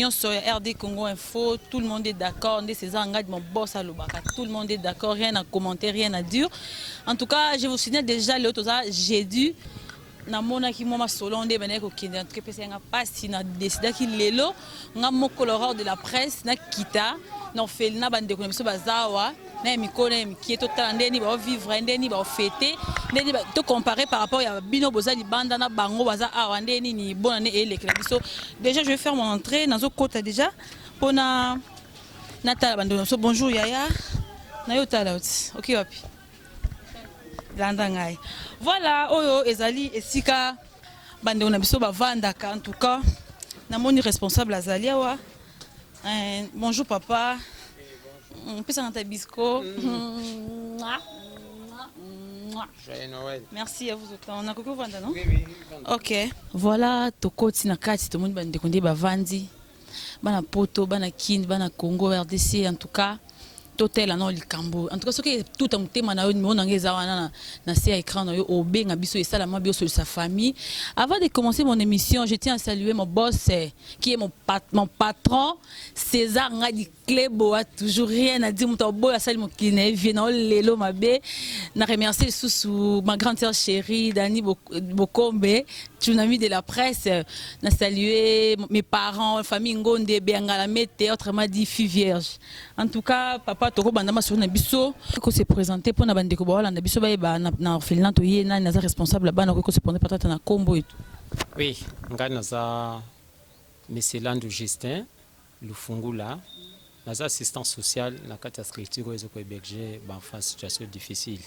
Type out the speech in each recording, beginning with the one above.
nyonso ya RD Congo Info. Tout le monde est d'accord, nde César Ngadi, mon boss, alobaka tout le monde est d'accord, rien à commenter, rien à dire. En tout cas, je vous signale déjà, lelo toza jeudi. Namonaki mwa masolo nde ebandaki kokende. En tout cas, epesaki nga mpasi. Na décidaki lelo, nga moko, l'aurore de la presse, nakita na orphelinat na bandeko na biso baza awa, na ya mikolo na ya mikie. Totala ndenge nini baovivre, ndenge nini baofêter, ndenge nini tocompare par rapport ya bino boza libanda na bango baza awa, ndenge nini bona nde eyelekela biso. Déjà, je vais faire mon entrée. Nazokota déjà mpona natala bandeko na biso. Bonjour yaya, na yo tala oti oki wapi? Landa ngai. Voilà, oyo ezali esika bandeko na biso bavandaka. En tout cas, namoni responsable azali awa. Bonjour papa, pesanga ta bisco. Joyeux Noël. Merci à vous autant. Nakoki ovanda, non? Oui. Ok, voilà, tokoti na kati, tomoni bandeko nde bavandi, bana Poto, bana Kine, bana Congo RDC. En tout cas, totela na likambo. En tout cas, soki tuta motema na yo, numéro na ngai eza wana na se ya écran na yo, obenga biso, esalama bi osolisa famille. Avant de commencer mon émission, je tiens à saluer mon boss qui est mon patron, César Ngadi Cleboa, toujours rien à dire. Moto aboyo asali mokili na ye vie na yo lelo mabe. Na remercier lisusu ma grande sœur chérie Dani Bokombe, tsunami de la presse. Na saluer mes parents, famille Ngonde Bengala Mete, autrement dit fille vierge. En tout cas, papa, tokobanda masolo na biso. Ko se présenter mpona bandeko baolanda biso, bayeba na orphelinat toye, nani aza responsable ya bana. Okoki kose présenter peut-être na kombo etu. Oui, ngai naza Monsieur Landu Justin Lufungula. Naza assistant social na kati ya structure oyo ezokohéberger baenfant situation difficile.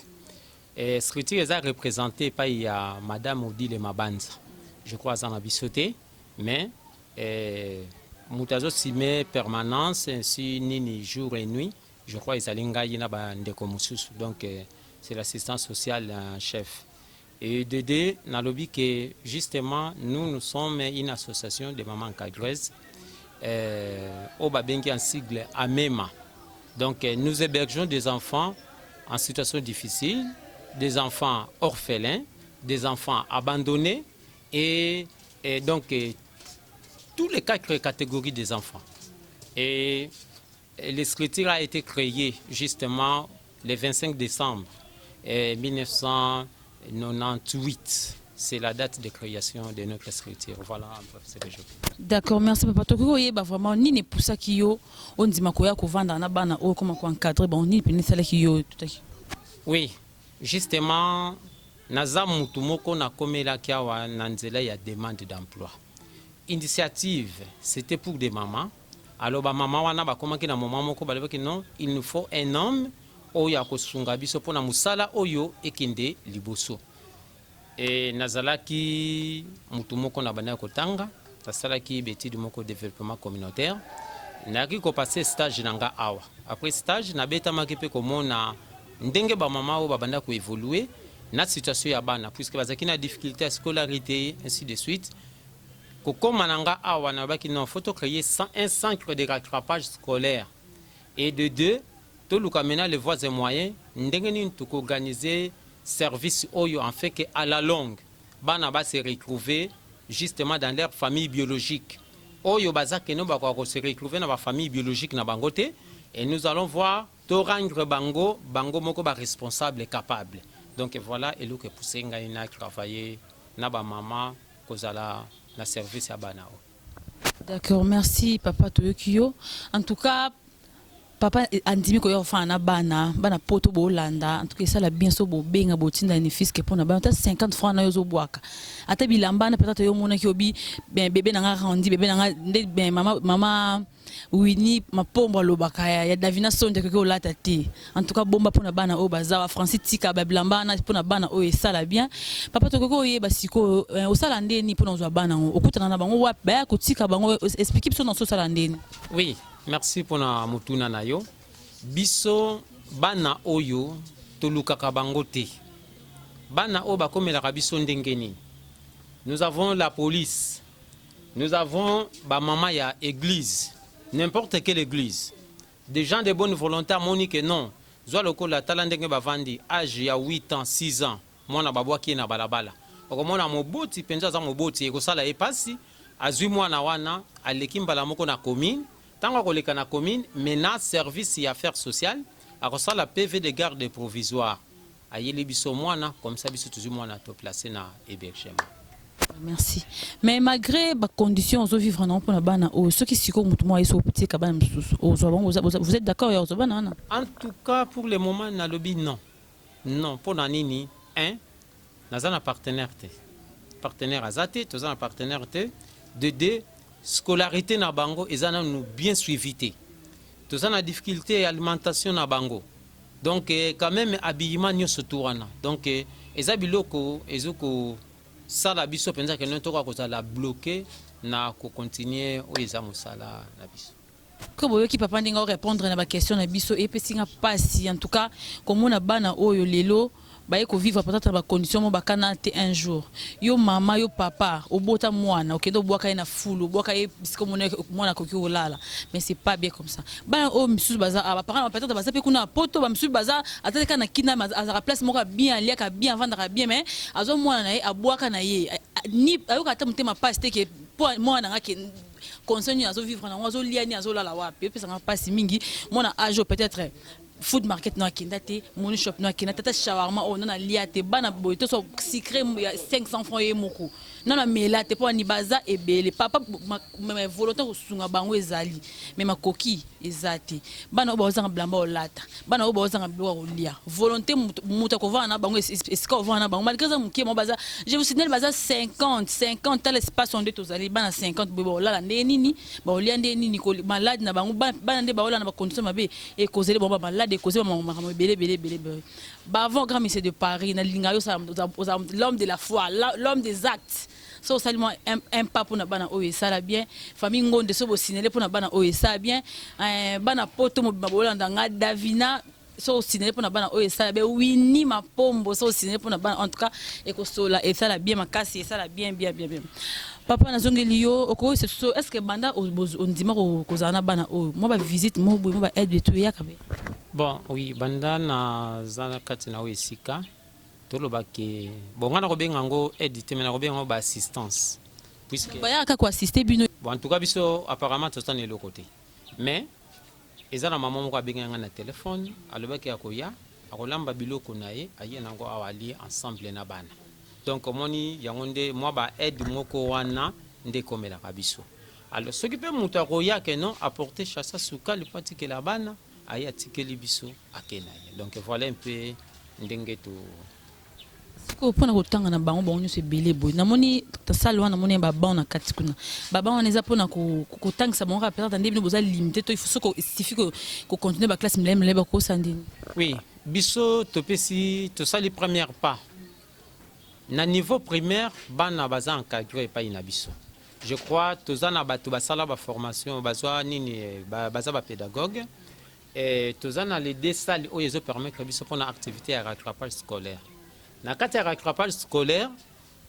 E structure eza représenté epai ya Madame Odile Mabanza. Je crois aza na biso te, mais moto azosime permanence ainsi nini jour et nuit, je crois ezali ngai na bandeko mosusu. Donc c'est l'assistant social en chef. Et de deux, nalobi que justement, nous, nous sommes une association de mamans encadreuses, oyo babengi en sigle AMEMA. Donc nous hébergeons des enfants en situation difficile, des enfants orphelins, des enfants abandonnés et donc tous les quatre catégories des enfants. Et l'écriture a été créée justement le 25 décembre 1998. C'est la date de création de notre structure. Voilà, bref, ce que je peux. D'accord, merci papa. Tokoki koyeba vraiment nini epusaki yo ondima koya kovanda na bana oyo, koma koencadrer bango? Nini pene esalaki yo tutaki? Oui, justement, naza mutu moko nakomelaki awa na nzela ya demande d'emploi. Initiative, c'était pour des mamans. Alors bamama wana bakomaki na moment moko, balobaki: non, il nous faut un homme oyo akosunga biso mpona mosala oyo ekende liboso. E nazalaki mutu moko na bandaki kotanga, nasalaki baétude moko développement communautaire. Nayaki kopasser stage na nga awa. Après stage, nabetamaki mpe komona ndenge bamama oyo babanda koévoluer na situation ya bana, puisque bazalaki na difficulté ya scolarité, ainsi de suite. Kokóma na nga awa, nalobaki: non, faut tocréer un centre de rattrapage scolaire et de deux, toluka maintenant les voies et moyens ndenge nini tokoorganiser service oyo, en fait que à la longue bana ba se retrouver justement dans leur famille biologique. Oyo baza keno bakoka kose retrouver na bafamille biologique na bango te, et nous allons voir to rendre bango bango moko baresponsable, capable. Donc voilà eloko epousse ngai na travailler na bamama, kozala na service ya bana oyo. D'accord, merci papa, toyoki yo. En tout cas, papa andimi koya kofanda na bana. Bana Poto bolanda, en tout cas esala bien so bobenga, botinda ne fût-ce que mpona bana ata 50 francs na yo, ozobwaka ata bilamba na peut-être yo omonaki obi ben, bébé na nga randi, bébé na nga nde ben, mama, mama Wini Mapombo alobaka ya Davina Sonde akoki olata te. En tout cas, bomba mpona bana oyo baza wa Francis, tika babilamba wana mpona bana oyo, esala bien. Papa, tokoki oyeba sikoyo osala ndeni mpona ozwa bana yango? Okutana na bango wapi? Baya kotika bango? Explique biso na so osala ndeni. Oui, merci mpona motuna na yo. Biso bana oyo tolukaka bango te, bana oyo bakomelaka biso. Ndenge nini? Nous avons la police, nous avons bamama ya église, n'importe quelle église, des gens de bonne volonté. Amoni ke non, zwa lokola tala ndenge bavandi, age ya 8 ans, 6 ans, mwana babwaki ye na balabala. Okomona moboti mpenza aza moboti, ekosala ye mpasi. Azwi mwana wana, aleki mbala moko na commune. Ntango akoleka na commune, maintenant service ya affaires sociales akosala PV de garde provisoire, ayeli biso mwana. Comme ça biso tozwi mwana, toplace na hébergement. Merci. Mais malgré bacondition ozovivre nango mpona bana oyo, soki sikoyo motu moko ayesi otika bana mosusu, ozwa bango, vous êtes d'accord ya ozwa bana wana? En tout cas, pour le moment nalobi non, non. Mpo na nini? Un, naza na partenaire te, partenaire aza te, toza na partenaire te. De deux, scolarité na bango eza nanu bien suivi te, toza na difficulté ya alimentation na bango. Donc quand même habillement nyonso tu wana, donc eza biloko ezokosala biso mpenza kende tokoka kozala bloqué na kocontinue oyo eza mosala na biso. Ko boyoki papa ndenge orépondre na baquestion na biso, epesi nga mpasi en tout cas komona bana oyo lelo baye kovivre peut-être na bacondition mo bakana te. Un jour yo mama, yo papa, obota mwana, okende obwaka ye na fulu, obwaka ye bisika omona mwana akoki kolala, mais c'est pas bien comme ça. Bana oyo misusu baza awa, baparent peut-être baza mpe kuna na poto, bamisusu baza ata kaka na kina, azalaka place moko ya bien, aliaka bien, avandaka bien, mais azwa mwana na ye, abwaka na ye, ni ayoka ata motema mpasi te ke mpo mwana nanga ke conseil nini azovivre nango, azolia nini, azolala wapi. Epesanga mpasi mingi. Mwana âge oyo, peut-être food market no akenda te, money shop no akenda te, ata shawarma oyo nano alia te. Bana boye to so sucré ya 500 francs ye moko nano amela te. Mpo ani baza ebele, papa volonté kosunga bango ezali, mais makoki eza te. Bana oyo baozanga bilamba olata, bana oyo baozanga biloko ya kolia, volonté moto akovanda na bango, esika ovanda na bango malgré eza mokie mo baza, je vous signale, baza 50 50. Tala espace nde tozali, bana 50 boye baolala ndenge nini, baolia ndenge nini? Malade na bango, bana nde baolala na bacondition mabe, ekozeli bango bamalade, ekozeli makambo ebele ebele ebele ebele. Bavon grand monsieur de Paris, nalinga yo, ozala l'homme de la foi, l'homme des actes. So osali mwa un pas mpona bana oyo, esala bien. Famille Ngonde, so bosinele mpona bana oyo, esala bien. Bana poto mobima bolanda nga, Davina, so osinele mpona bana oyo, esala bien. Wini Mapombo, so osinele mpona bana, en tout cas ekosola, esala bien makasi, esala bien bien bien bien. Papa, nazongeli yo. Okoyesa so, est ce que banda ondima kozala na bana oyo, mwa bavisite mo boye, mwa baaide etu eyaka be? Bon, oui, banda naza na kati na oyo esika, tolobaki bon, nga nakobenga yango aide te, mais nakobenga yango baassistance, puisque bayaka kaka koassiste bino? Bon, en tout cas biso apparemment toza na eloko te, mais eza na mama moko abengaki nga na telefone, alobaki akoya, akolamba biloko na ye, aye nango awa, alie ensemble na bana. Donc omoni yango nde mwa baaide moko wana nde ekomelaka biso. Alors soki mpe moto akoya ke non, apporte chasa sukali mpo atikela bana, aye atikeli biso, ake na ye. Donc voilà un peu ndenge to Sikoyo mpona kotanga na bango, bango nyonso ebele boye, namoni salle wana, namoni baban na kati kuna. Baban wana eza mpona kotangisa bango kaka? Peut-être nde bino boza limité to soki suffit kocontinue baclasse milai milai, bakosa ndini? Oui, biso topesi, tosali première pas na niveau primaire. Bana baza encadré epai na biso. Je crois toza na bato basala baformation, bazwa nini, baza bapédagogue. Toza na les deux salles oyo ezopermettre biso mpona activité ya rattrapage scolaire. Na kati ya rattrapage scolaire,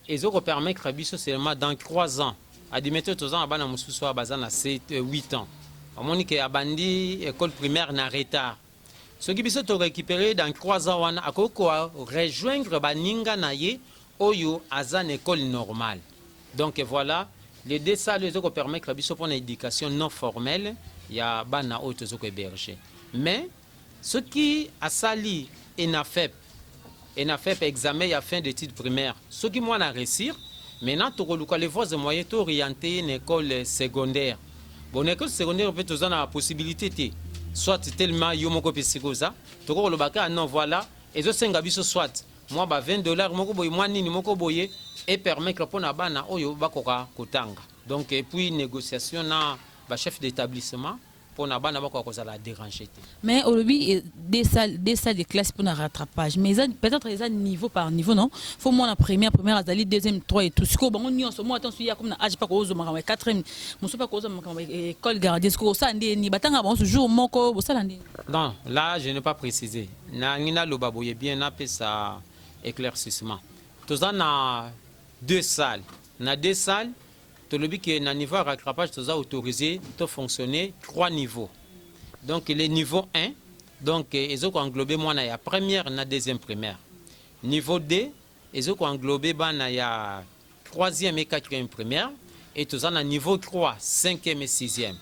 ezokopermettre biso seulement dans 3 ans. Admettons toza na bana mosusu oyo baza na 7, 8 ans, omoni ke abandi école primaire na retard. Soki biso torécupéré dans 3 ans wana, akoki korejoindre baninga na ye oyo aza na école normale. Donc voilà, les deux salles ezokopermettre biso mpona éducation non formelle ya bana oyo toza kohéberger. Mais soki asali ENAFEP, ENAFEP, examen ya fin d'études primaires, soki mwana réussir, maintenant tokoluka les voies et moyens tooriente ye na école secondaire. Bon, na école secondaire mpe toza na possibilité te, soit tellement yo moko mpe sika oza, tokoki koloba kaka non, voilà, ezosenga biso soit mwa ba 20 $ moko boye, mwa nini moko boye, epermettre mpo na bana oyo bakoka kotanga. Donc et puis négociation na bachef d'établissement mpo na bana bakoka kozala déranger te. Mais olobi deux salles de classe mpona rattrapage, mais eza peut-être eza niveau par niveau, non? Faut mwana première, première azali, deuxième, trois et tout. Sikoyo bango nyonso, mwa ata ya comme na âge mpa kozwa makambo ya quatrième, mosusu mpa kozwa makambo ya école gardien, sikoyo osala nde nini? Batanga bango jour moko, bosala ndeni? Non, là je n'ai pas précisé. Nangi naloba boye bien, napesa éclaircissement. Toza na deux salles. Na deux salles, tolobi ke na niveau ya rattrapage toza autorisé to fonctionner trois niveaux. Donc le niveau 1, donc ezokoenglobe mwana ya première na deuxième primaire. Niveau 2 ezokoenglobe bana ya troisième et quatrième primaire. Et toza na niveau 3, 5e et 6e,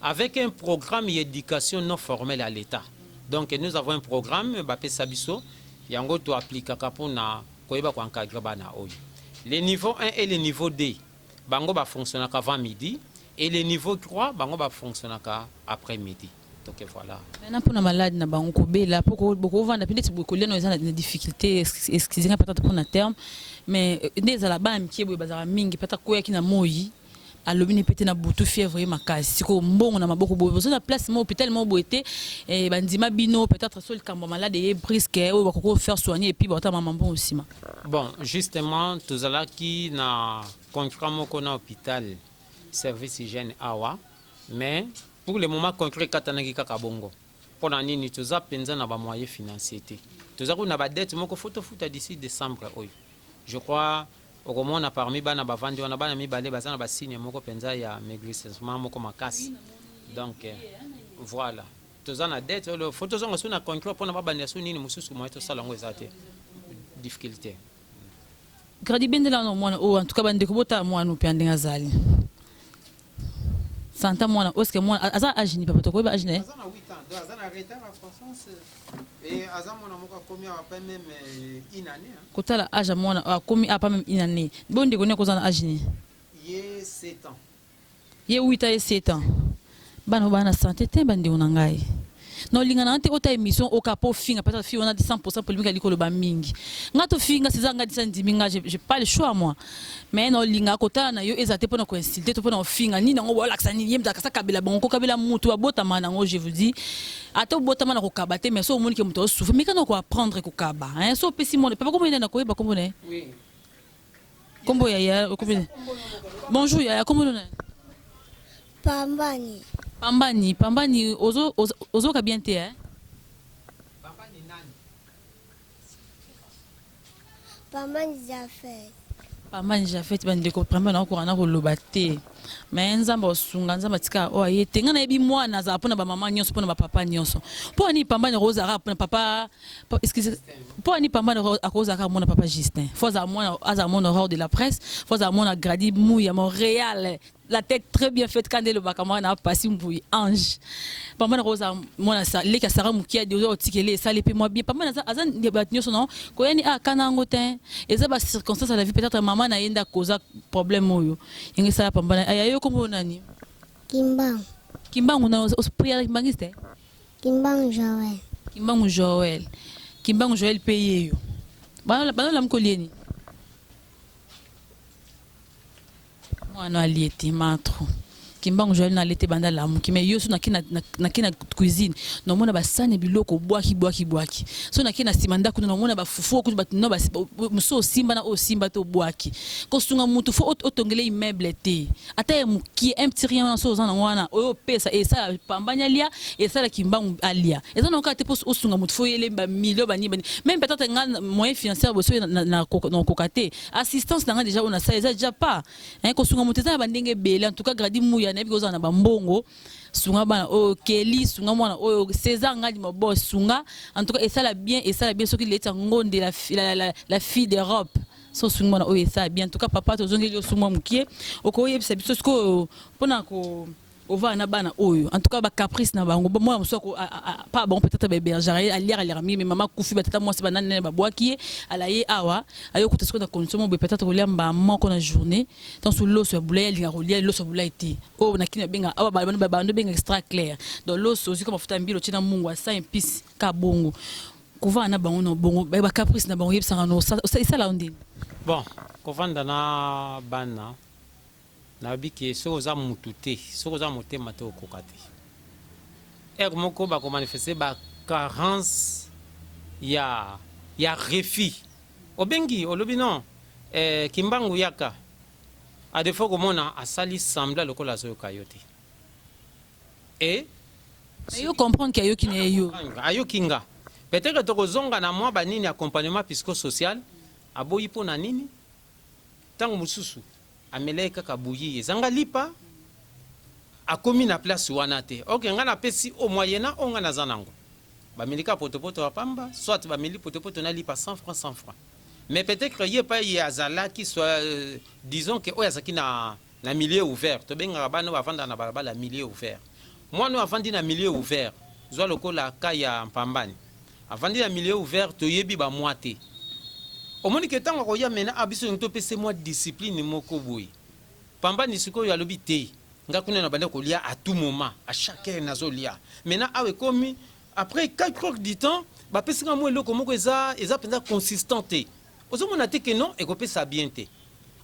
avec un programme d'éducation non formelle à l'État. Donc nous avons un programme bapesa biso yango, toaplikaka mpona koyeba koencadrer bana oyo. Le niveau 1 et le niveau 2, bango bafonctionnaka avant midi, et le niveau 3, bango bafonctionnaka après midi. Donc voilà. Maintenant, mpona malade na bango, kobela mpo bokovanda mpe ndeti boye, kolia no eza na difficulté. Excuse nga peut-être mpona terme, mais nde ezala bana mike boye bazalaka mingi. Peut-être koyaki na moi, alobi ne pete na butu, fièvre ye makasi. Sikoyo mbongo na maboko boye, boza na place mo hôpital moko boye te, bandima bino. Peut-être so likambo ya malade eye brusque, oyo bakoki faire soigner et puis baota mama mbongo nsima. Bon, justement, tozalaki na contrat moko na hôpital, service hygiène awa, mais pour le moment contrat ekatanaki kaka bongo. Mpo na nini? Toza mpenza na bamoyen financier te. Toza kuna na badette moko, fo tofuta d'ici décembre oyo. Je crois okomona parmi bana bavandi wana, bana mibale baza na basigne moko mpenza ya maigrissement moko makasi. Donc voilà, toza na dette oyo fo tozonga so na contrat mpona babandela so nini mosusu. Moyen tosala yango eza te, difficulté. Gradi, bendela wana mwana oyo. En tout cas, bandeko, botala mwana mpe ndenge azali santa. Mwana oske mwana aza age ni papa? Tokoyeba age na ye? Aza na 8 ans, donc aza na retard ya croissance et aza mwana moko akomi awa pas même une année, hein. Kotala age ya mwana oyo, akomi apa même une année. Bo ndeko ne kozala na age ni? Ye 7 ans. Ye 8 ans, ye 7 ans. Bana oyo baa na santé te. Bandeko na ngai, na olinga na te ota émission oka po finga. Peut-être fi wana 100 polémique, ali koloba mingi. Nga tofinga, c'est nga disa ndimi nga, j'ai pas le choix, moi. Mais na olinga kotala na yo eza te mpona koinsulter to mpona kofinga nini yango. Bolakisa nini? Ye moto akasa kabela bango, kokabela mutu abotama nango. Je vous dis, ata obotama na kokaba te, mais so omoni ke moto azosouffrir, mais kana koapprendre kokaba, hein. So opesi mwana papa, kombo nde na koyeba kombo na ye? Oui. Kombo ya ya kombo? Bonjour yaya, kombo na? Pambani. Pambani, Pambani, ozoka bien te, hein? Pambani nani? Pambani Jafet. Pambani Jafet. Bandeko, vraiment nakokoka na koloba te, mais Nzambe osunga, Nzambe atika oyo aye te. Ngai nayebi mwana azala mpona bamama nyonso, mpona bapapa nyonso. Mpo ani Pambani akozalaka mpona papa, excuse, mpo ani Pambani akozalaka mwana papa Justin? Fo azala mwana, azala mwana horreur de la presse, fo azala mwana Gradi Mouya Montréal, la tête très bien faite. Kandi elobaka mwana apasi mbui ange. Pambani akozala mwana leki ya Sara Mokiadi, oza otikeli esali mpe mwa bien. Pambani aza bato nyonso non koyani akana yango te. Eza bacirconstance ya la vie. Peut-être mama na ye nde akoza problème oyo yango esala Pambani. Aya yo, kombo nani? Kimbangu. Kimbangu na prière kimbangisi te? Kimbangu Joël. Kimbangu Joel, Kimbangu Joel mpe ye yo. Banolamu kolieni mwana alie te matro. Kimbangu Joel na alie te banda lamuki. Mais yo so nake na cuisine, namona basani biloko bwaki bwaki bwaki. So nake na nsima ndako, namona bafufu okutu bato no mosu osimba na oyo osimba te, obwaki. Kosunga mutu, fo otongele immeuble te, ata ya mokie, un petit rien wana. So oza nango wana oyo opesa, esala Pambani alia, esala Kimbangu alia. Eza nango kaka te mpo osunga motu fo oyele bamilio bani bani. Même peut-être nga moyen financière boso nakoka te, assistance na nga déjà oyo nasala eza déjà pas, hein. Kosunga moto eza na bandenge ebele. En tout cas, Gradi Muya, nayebi kozala na bambongo, sunga bana oyo. Keli, sunga mwana oyo. César Ngadi Mabo, sunga. En tout cas, esala bien, esala bien. Soki leti Ngonde, la fille d'Europe, so osungi mwana oyo, esala bien. En tout cas, papa, tozongeli yo sumwa mokie. Okoyebisa biso sikoyo mpona ko ovanda na bana oyo, en tout cas bacaprice na bango. Mwana mosusu pa bango peut-être bahébergera ye, aliaka aliaka mingi, mais mama akufi, batata mwasi banani nani babwaki ye. Ala ye awa, ayokuta sikoyo na condition mo boye, peut-être kolia mbala moko na journée. Ntanso loso ya bulai, alingaka kolia loso ya bulai te. Oyo na kini babenga awa, bando benga extra clair. Donc loso ozwi ka mafuta ya mbilo, otie na mungu asa épice ka bongo. Kovanda na bango na bongo, bacaprice na bango, yebisaka no esala yo ndeni? Bon, kovanda na bana, nayebi ke soki oza mutu te, soki oza motema te, okoka te. Ere moko bakomanifeste bacarence ya refus. Obengi, olobi non, Kimbangu yaka. A défaut komona asali semblant lokola azoyoka yo te e Yo comprendre ke ayoki na ye yo. Ayoki nga. Peut-être tokozonga na mwa banini accompagnement psychosocial. Aboyi mpo na nini? Ntango mosusu amelaki kaka buyi ezanga lipa, akomi na place wana te. Ok, ngai napesi o moyena oyo ngai naza nango. Bameli kaka potopoto ya pamba, soit bameli potopoto na lipa 100 francs, 100 francs. Mais peut-être ye pa ye azalaki soit disons ke oyo azalaki na Na milieu ouvert, tobengaka bana oyo bavandaka na balabala milieu ouvert. Mwana oyo avandi na milieu ouvert, zwa lokola cas ya Mpambani, avandi na milieu ouvert, toyebi ba mois te. Omoni ke tango akoya maintenant awa biso tolingi topesa ye mwa discipline moko boye. Pambani sikoyo alobi te, nga kuna nabandaki kolia à tout moment, à chaque heure nazolia. Maintenant awa ekomi après quelque heure du temps, bapesi nga mwa eloko moko eza eza penza consistant te. Ozomona te que non ekopesa bien te.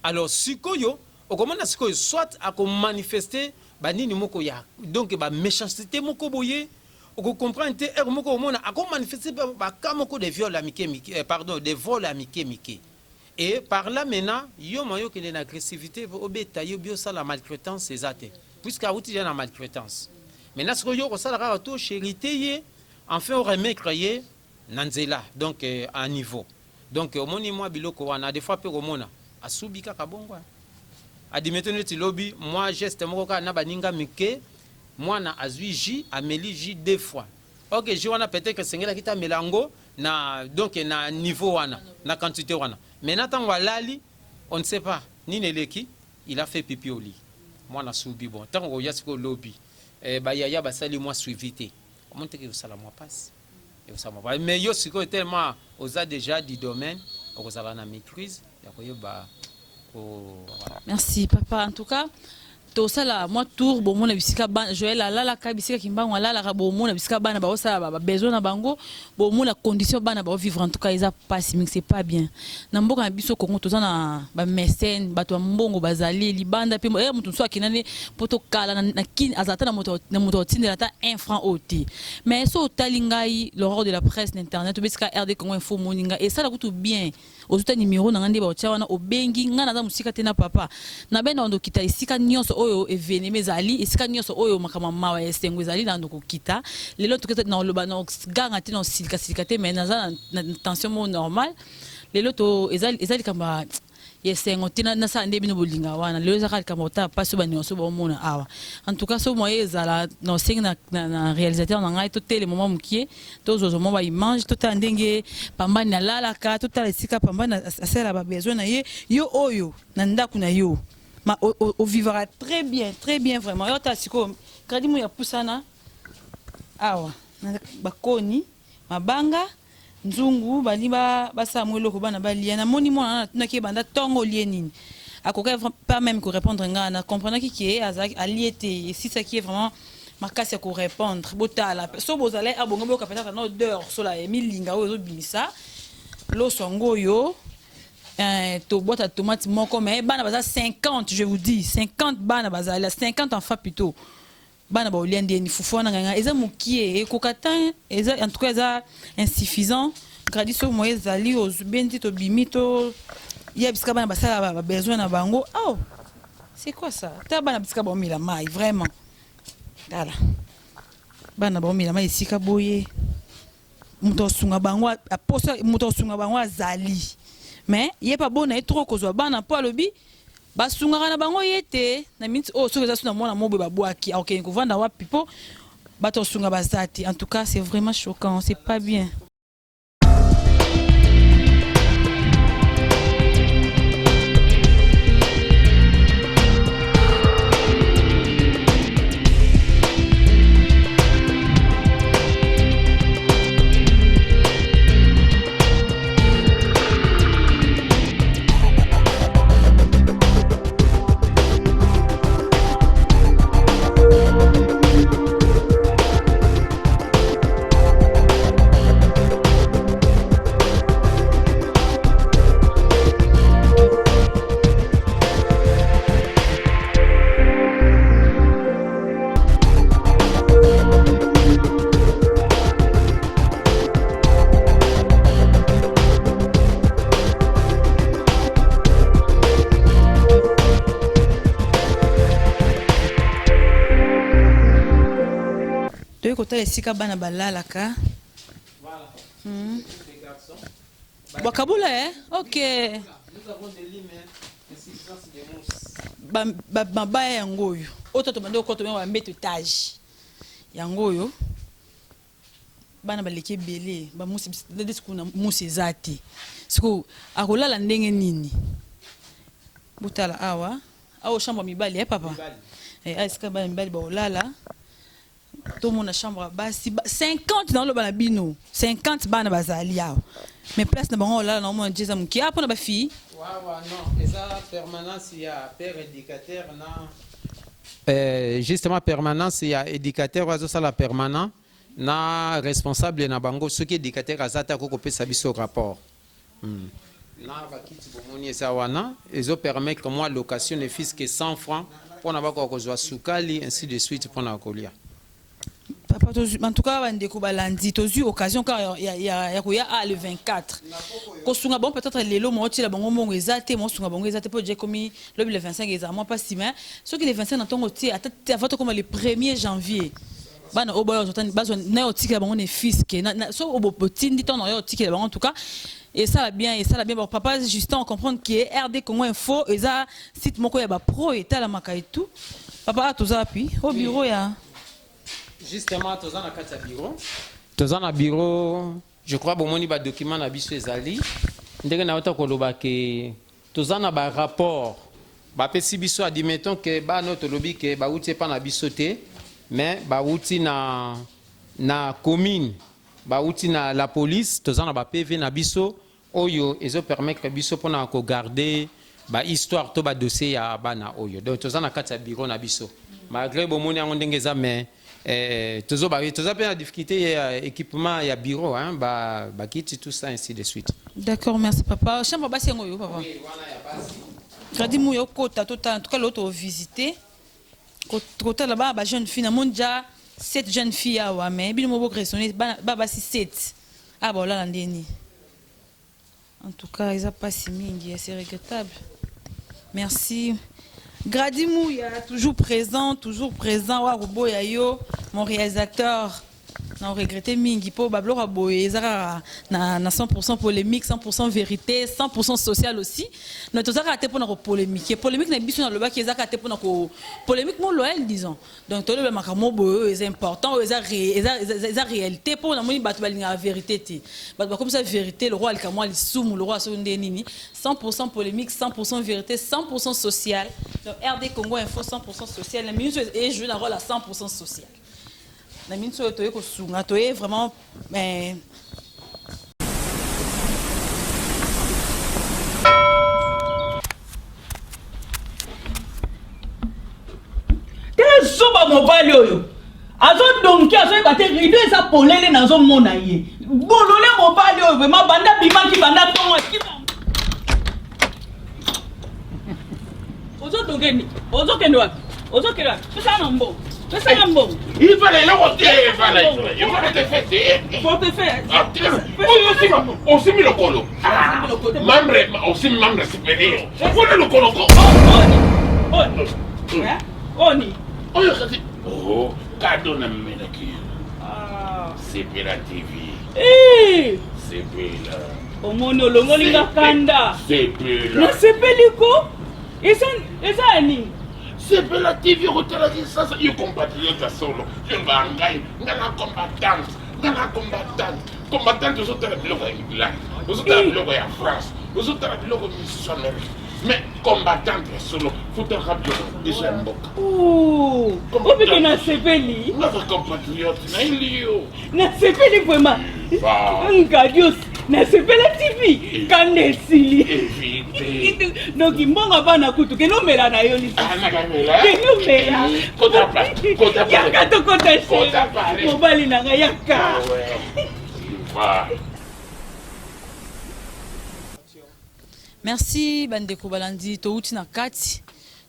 Alors sikoyo okomona sikoyo soit ako manifester ba nini moko ya donc ba mechancete moko boye oko comprendre te heure moko omona ako manifester ba cas moko de viol ya mike mike pardon de vol ya mike mike et par là maintenant yo moyen okende na agressivite obeta ye obi osala maltraitance eza te puisque awuti dejà na maltraitance maintenant sikoyo yo okosala kaka to cherite ye enfin o remettre ye na nzela donc à niveau donc omoni mwa biloko wana des fois pe okomona asubi kaka bongo hein. Admettons neti lobi mwa geste moko kaka na baninga mike mwana azui jus ameli jus deux fois ok jus wana peut-etre esengelaki te amela yango na donc na niveau wana na quantité wana maintenant tango alali on ne sait pas nini eleki il a fait pipi au lit mwana asubi bon tango okoya sikoyo lobi eh, ba yaya basali mwa suivi te omoni te ke ekosala mwa pasi. Ekosala mwa mais yo sikoyo tellement oza dejà du domaine okozala na maitrise ya koyeba ko voilà. Merci papa en tout cas tosala mwa tour bomona bisika bana Joël alalaka bisika Kimbangu alalaka bomona bisika bana baosala ba besoin na bango bomona condition bana bao vivre en tout cas eza pasi mingi c'est pas bien na mboka na biso Congo toza na ba mécène bato ya mbongo bazali libanda pe eh, moto mosusu akenda nde mpo tokala na, na kin azala ata na moto na moto akotindela ata un franc oyo te mais so otali ngai l'aurore de la presse na internet obeti ka RD Congo info omoni ngai esala kutu bien ozwi ta numero na ngai nde baotia wana obengi ngai naza mosika te na papa na benda bando okita esika nyonso oyo evenema ezali esika nyonso oyo makambo ya mawa ya esengo ezali na bando kokita lelo toke na oloba na ganga te na osilika silika te mais naza na, na tension moko normal lelo to eza eza likambo ya ya esengo te nasala nde bino bolinga wana lelo ezaka likambo kotala mpasi oyo bandeko so baomona awa en tout cas so moye ezala na osengi na, na, na réalisateur na ngai totelema mwa mokie tozwazwa mwa baimage totala ndenge pambani alalaka totala esika pambani asala babesoin na ye yo oyo na ndako na yo ma ovivaka très bien très bien vraiment yo otala sikoyo kradi mo ya pusana awa bakoni mabanga Nzungu balingi basala mwa eloko bana balia. Namoni mwana wana natunaki ye banda tongo olie nini? Akokaki pas meme ko repondre nga. Na comprenaki que azalaki alie te. Esisaki ye vraiment makasi ya ko repondre. Botala soki bozalaki awa bongo boyoka peut-etre na odeur sola ya milinga oyo ezobimisa loso yango oyo. Eh, tobwata tomate moko mais bana baza 50 je vous dis 50 bana bazali 50 enfants plutôt Bana baolia ndeni fufu wana ngai eza mukie ekoka tein eza en tout cas eza insuffisant gradi soki moyen ezali obendi tobimi to ya bisika bana basala ba besoin na bango oh c'est quoi ça ta bana bisika baomela mai vraiment tala bana baomela mai esika boye moto asunga bango aposa moto asunga bango azali mais ye pa bona ye trop kozwa bana mpo alobi basungaka na bango ye te na miniti oyo soki eza so na mwana moko boye babwaki akokende kovanda wapi mpo bato asunga baza te en tout cas c'est vraiment choquant c'est pas bien toyei kotala esika bana balalaka hmm. Bakabola eh? Ok. Mabaya yango oyo. Oyo to tobandi okota ba mbeto etage. Yango oyo. Bana baleki ebele, ba musi ndeti kuna musi eza te. Siko akolala ndenge nini? Botala awa. Awa chambre ya mibali eh papa? Eh, awa esika bana mibali bakolala. Tomona chambre ya basi 50 naoloba na bino 50 bana bazali awa mais place na bango olala naomona je eza moke awa mpona bafille. Wawa non, eza permanence ya père éducateur na eh, justement permanence ya éducateur oyo azosala permanent na responsable na bango. Soki éducateur aza te, akoki kopesa biso rapport. Na bakiti bomoni eza wana, ezopermettre mwa location ne fût que 100 francs mpona bakoka kozwa sukali, ainsi de suite, mpona kolia. Papa, en tout cas bandeko balandi, tozwi occasion kaka ya koya a le 24 kosunga bango. Peut-être lelo mootiela bango mbongo eza te, mosunga bango eza te, mpo je ekomi lobi le 25, ezala mwa mpasi. Mais soki le 25 na ntongo tie, ata avant tokoma le 1er janvier, bana oyo boyo bazwa na yo otikela bango ne fût-ce que so botindi ntango na yo otikela bango, en tout cas esala bien, esala bien. Bon, papa Justin, on comprendre que RD Congo Info eza site moko ya bapro etalamaka et tout. Papa, a toza wapi? Au bureau ya Justement, toza na kati ya bureau, toza na bureau. Je crois bomoni badocument na biso ezali ndenge nauta koloba ke toza na barapport bapesi biso. Admettons ke bana oyo tolobi ke bauti epa na biso te, mais bauti na commune, bauti na la police, toza na baPV na biso oyo ezopermettre biso mpona kogarder bahistoire to badossier ya bana oyo. Donc toza na kati ya bureau na biso, malgré bomoni yango ndenge eza, mais toza mpe na difficulté ya équipement ya bureau, hein, bakiti, tout ça, ainsi de suite. D'accord, merci papa. Chambre basi yango oyo, papa Gradi Muya, okota totala. En tout cas lelo tovisite kotala bana bajeune fille. Namoni ja sept jeune fille awa, mais bino mo boraisonne, bana basi sept awa baolala ndeni? En tout cas eza mpasi mingi, c'est regrettable. Merci Gradi Mouya, toujours présent, toujours présent. Wa koboya yo, mon réalisateur, na regretté mingi mpo babiloko ya boye eza kaka na 100% polémique, 100% vérité, 100% social aussi. Mais toza kaka te mpona kopolémique. Polémique na biso, nalobaki, eza kaka te mpona ko polémique mo loyal, disons. Donc toloba makambo boye oyo eza important, oyo eza réalité, mpo namoni bato balingaka vérité te. Bato bakomisa vérité lokwa likamwa lisumu, lokwa soki nde nini. 100% polémique, 100% vérité, 100% social. Donc RD Congo Info 100% social na minute ejoue na rôle à 100% social. Na minute oyo toye kosunga, toye vraiment Tala zoba mobali oyo azodonki, azoyeba te rideau eza polele, nazomona ye bolole. Mobali oyo vraiment, banda bimaki, banda ntongo akima. Ozodonke, ozokende wapi? Ozokende wapi? Pesaka na mbongo, pesaka mbongo. Ifala eloko te, efala eloko te. Portefeuille. Oyo osimi lokolo, membre, osimi membre supérieur mpona lokolo ko. Oni oni? Oyo kati oh, cadeau namelaki, Sepela TV. Sepela. Omoni, olongoli nga kanda. Sepela. Nasepeli ko, eza ya nini? Sepela TV, okotalaki sasa. Yo compatriote ya solo, yo bangai nga na combattante, nga na combattante, combattante. Ozotala biloko ya England, ozotala biloko ya France, ozotala biloko misusu Amérique, mais combattante ya solo futalaka biloko biso ya mboka. Obike, nasepeli. Naza compatriote, nayeli yo. Nasepeli vraiment, Ngadios. Nasepela TV, kanda esili. Donc mbongo bana kutu, kende omela na yo lisusu, kende omela. Yaka tokota, chéri, mobali na ngai, yaka. Merci bandeko balandi. Touti na kati,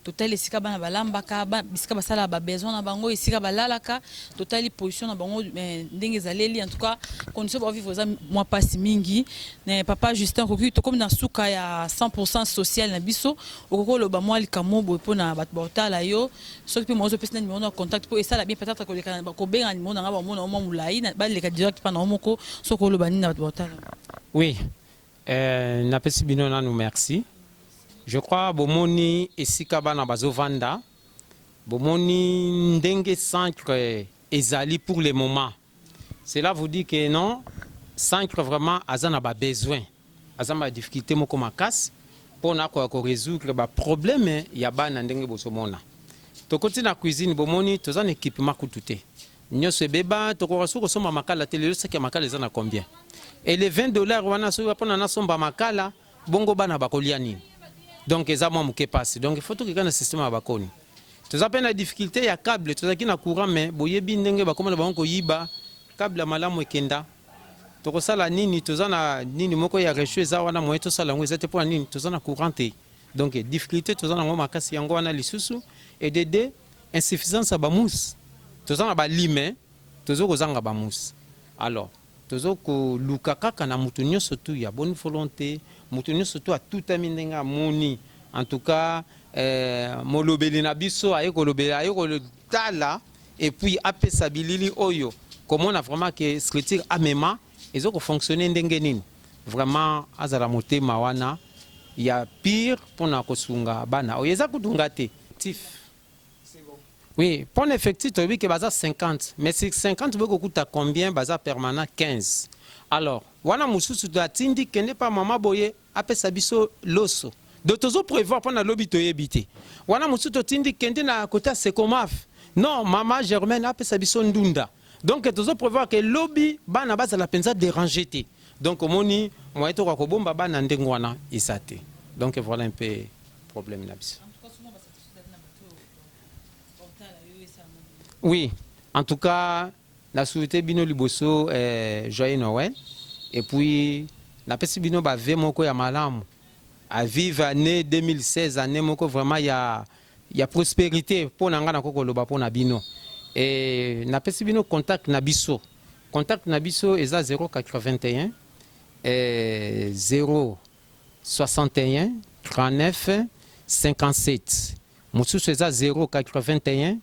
totali esika bana balambaka, bisika basalaka babesoin na bango, esika balalaka, totali position na bango ndenge ezaleli. En tout cas condition baovivre eza mwa mpasi mingi. Papa Justin, okoki, tokomi na suka ya 100 social na biso, okoki oloba mwa likambo boye mpona bato baotala yo, soki mpe mozo opesi na numéro na contact mpo esala bien, peut-être koleka kobenga numéro na nga, bamona mwa molai, baleka direct mpa na yo moko. Soki oloba nini na bato baotala? Oui, napesi bino nanu merci. Je crois bomoni esika bana bazovanda, bomoni ndenge centre ezali pour le moment. Cela vous dit que non, centre vraiment aza na babesoin, aza na badifficulté moko makasi. mpo na koya koresoudre baproblème ya bana. Ndenge bozomona, tokoti na cuisine, bomoni toza na équipement kutu te, nyonso ebeba. Tokoka soki kosomba makala te. Lelo saki ya makala eza na combien? Et les 20 $ wana, soki mpona nasomba makala bongo, bana bakolia nini? Donc eza mwa moke pasi. Donc il faut tokeka na système ya bakoni. Toza mpe na difficulté ya câble. Tozalaki na courant, mais boyebi ndenge bakoma na bango koyiba câble ya malamu ekenda. Tokosala nini? Toza na nini moko ya réchaud eza wana, moye tosala yango eza te. Mpona nini? Toza na courant te. Donc difficulté toza nango makasi yango wana. Lisusu edd insuffisance ya bamousses. Toza na balits, tozo kozanga bamousses. Alors tozo koluka kaka na moto nyonso tu ya bonne volonté, moto nyonso tu atutami ndenge amoni. En tout cas molobeli na biso aye kolobela, aye kotala et puis apesa bilili oyo komona vraiment ke structure amema eza kofonctionne ndenge nini. Vraiment azala motema wana ya pire mpona kosunga bana oyo. Eza kutunga te tif. Oui, mpona effectif, toyebi ke baza 50, mais sur 50 boyi kokuta combien baza permanent? 15. Alors wana mosusu atindi kende pa mama boye apesa biso loso. Donc tozoprévoir mpona lobi, toyebi te. Wana mosusu totindi kende na côté ya Sekomaf, non, mama Germaine apesa biso ndunda. Donc tozoprévoir ke lobi bana bazala mpenza déranger te. Donc omoni, moye tokoka kobomba bana ndenge wana eza te. Donc voilà un peu problème na biso. Oui, en tout cas nasouhaite bino liboso joyeux Noël et puis napesi bino bavœux moko ya malamu à vivre année 2016, année moko vraiment ya prospérité mpo na ngai. Nakoki koloba mpo na bino e napesi bino contact na biso. Contact na biso eza 081 0 61 39 57. Mosusu eza 081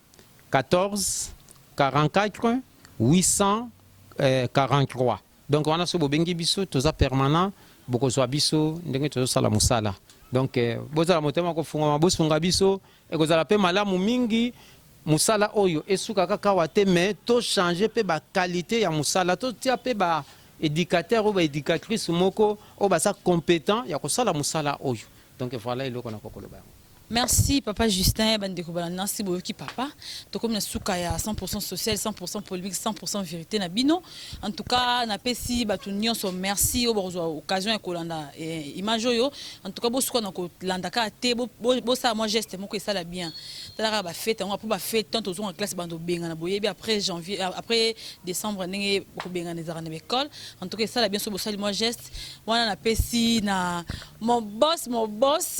14 44 843. Donc wana so bobengi biso, toza permanent, bokozwa biso ndenge tozosala mosala. Donc bozala motema kofungwama, bosunga biso, ekozala mpe malamu mingi. Mosala oyo esuka kaka awa te, mais tochange mpe baqualité ya mosala, totia mpe baéducateur oyo baéducatrice moko oyo baza compétent ya kosala mosala oyo. Donc voilà eloko na kokoloba yango. Merci papa Justin. Bandeko balanda, boyoki papa. Tokomi na suka ya 100% social, 100% polémique, 100% vérité na bino. En tout cas napesi bato nyonso merci oyo bakozwa occasion ya kolanda image oyo. En tout cas bosuka na kolanda kaka te, bosala mwa geste moko esala bien. Tala kaka bafête yango, après bafête, tant tozonga classe, bando obengana. Boyebi après janvier, après décembre, ndenge bokobengana ezalaka na baécole. En tout cas esala bien so bosali mwa geste wana. Napesi na mon boss, mon boss,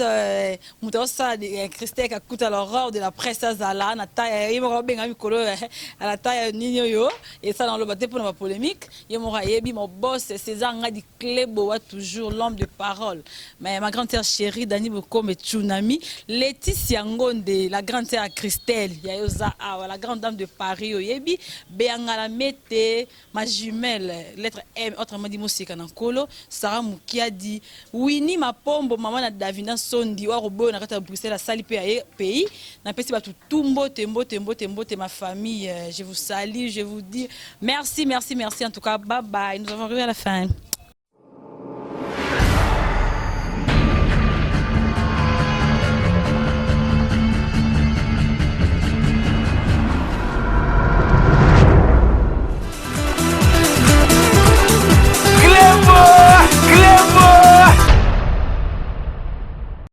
moto azosala, Christelle Kakuta, l'aurore de la presse. Azala na taille ye moko, abenga mikolo ala taille nini oyo esala, aloba te mpona bapolémique. Ye moko ayebi. Mon boss César Ngadi Cleboa, toujours l'homme de parole. Mais ma grande sœur chérie Dani Bokome Tsunami, Laetitia Ngonde, la grande sœur Christelle ya yoza awa, la grande dame de Paris, oyebi Beyangala Mete, ma jumelle, lettre M, autrement dit moseka na nkolo, Sarah Mukiadi, Winnie Mapombo, mama na Davina Sondi oyo akoboyo na kati ya Bruxelles, asali mpe aye pays. Napesi bato tu mbote, mbote, mbote, mbote. Ma famille, je vous salue, je vous dis merci, merci, merci. En tout cas bye bye, nous avons arrivé à la fin.